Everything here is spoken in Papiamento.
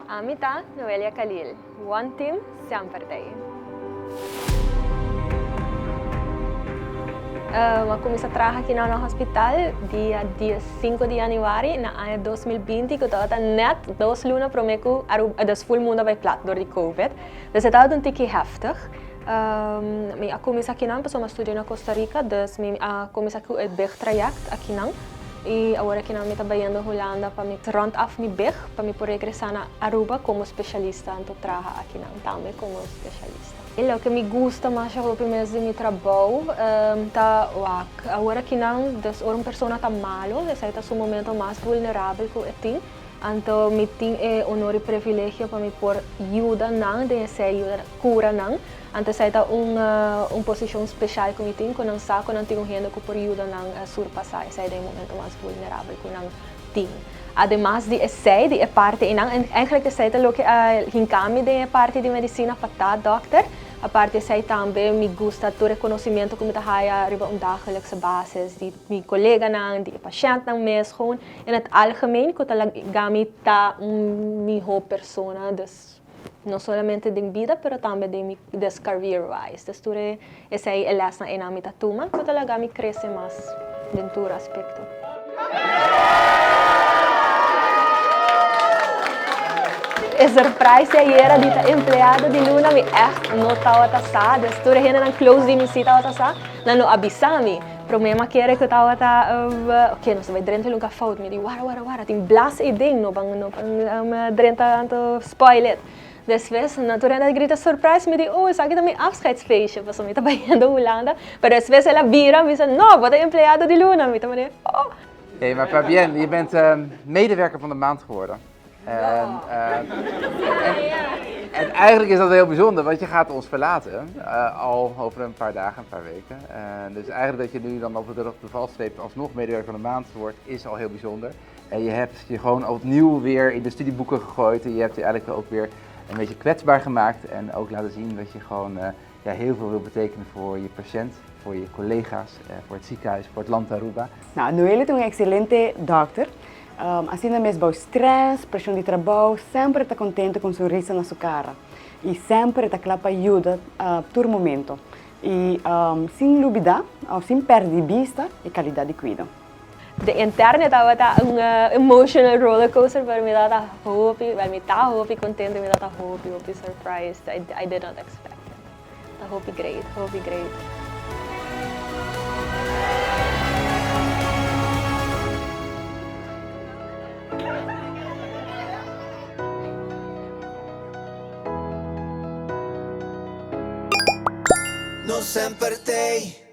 Ami ta Noelia Khalil, One Team semper ta ei. Mi a cuminsa traha aki na hospital dia diescinco di januari na aña 2020 cu tabata net dos luna prome cu Aruba, dus full mundo a bay plat door di covid. Dus e tabata un tiki heftig. Mi a cuminsa akinan pasobra mi a studia na Costa Rica, dus mi a cuminsa cu e big traject akinan. Y awor akinan mi ta bayendo Hulanda pa mi rond af mi big pa mi por regresa na Aruba como specialista anto traha akinan tambe como specialista. E loke mi gusta masha hopi mes di mi trabou ta wak awor akinan dus ora un persona ta malo esei ta su momento mas vulnerabel cu e tin anto mi tin e honor y privilegio pa mi por yuda nan den esei yuda cura nan. Anto esei ta un un posishon speshal ku mi tin, ku nan sa ku nan tin un hende ku por yuda nan surpasá esei den e momento mas vulnerabel ku nan tin. Ademas di esei, di e parti einan, en eigenlijk esei ta loke a hinka mi den e parti di medisina pa ta dòkter. Aparte esei tambe mi gusta tur e konosimiento ku mi ta haya riba un dagelijkse basis di mi koleganan, di e pashèntnan mes, gewoon in het algemeen ku ta laga mi ta un mihó persona. Dus. No solamente den bida pero tambe den mi des career wise. Des tur e esei e lesnan einan mi ta tuma ku ta laga mi krese mas den tur aspekto. E surprise di ayera di ta empleado di luna mi ègt no tabata sa. Des tur e hendenan close di mi si tabata sa. Nan no a bisa mi. Prome mi a kere ku tabata oke nos ta bai drenta lunka fout. Mi di wara wara wara tin blas eiden no ban no ban drenta anto spoil it. Despues nan tur hende a grita surprise mi di oh esaki ta mi afscheidsfeestje pasobra mi ta bayendo Hulanda. Pero despues el a bira mi bisa no bo ta empleado di luna mi ta manera oh. Hey, maar Fabienne, je bent medewerker van de maand geworden. En, en, en eigenlijk is dat heel bijzonder, want je gaat ons verlaten al over een paar dagen, een paar weken. Dus eigenlijk dat je nu dan op de, op de valstreep alsnog medewerker van de maand wordt, is al heel bijzonder. En je hebt je gewoon opnieuw weer in de studieboeken gegooid en je hebt je eigenlijk ook weer een beetje kwetsbaar gemaakt en ook laten zien dat je gewoon ja, heel veel wil betekenen voor je patiënt, voor je collega's, voor het ziekenhuis, voor het land Aruba. Nou, Noelia ta un excelente dokter. Asina mes bou stress, preshon di trabou, semper e ta contento cu un sonrisa na su cara. Y semper e ta cla pa yuda tur momento. Y sin lubida of sin perde di bista e calidad di cuido. De interne tabata un emotional rollercoaster pero mi tabata hopi, well mi ta hopi contento y mi tabata hopi hopi surprised, I did not expect it. Ta hopi great, hopi great. No semper t'ey.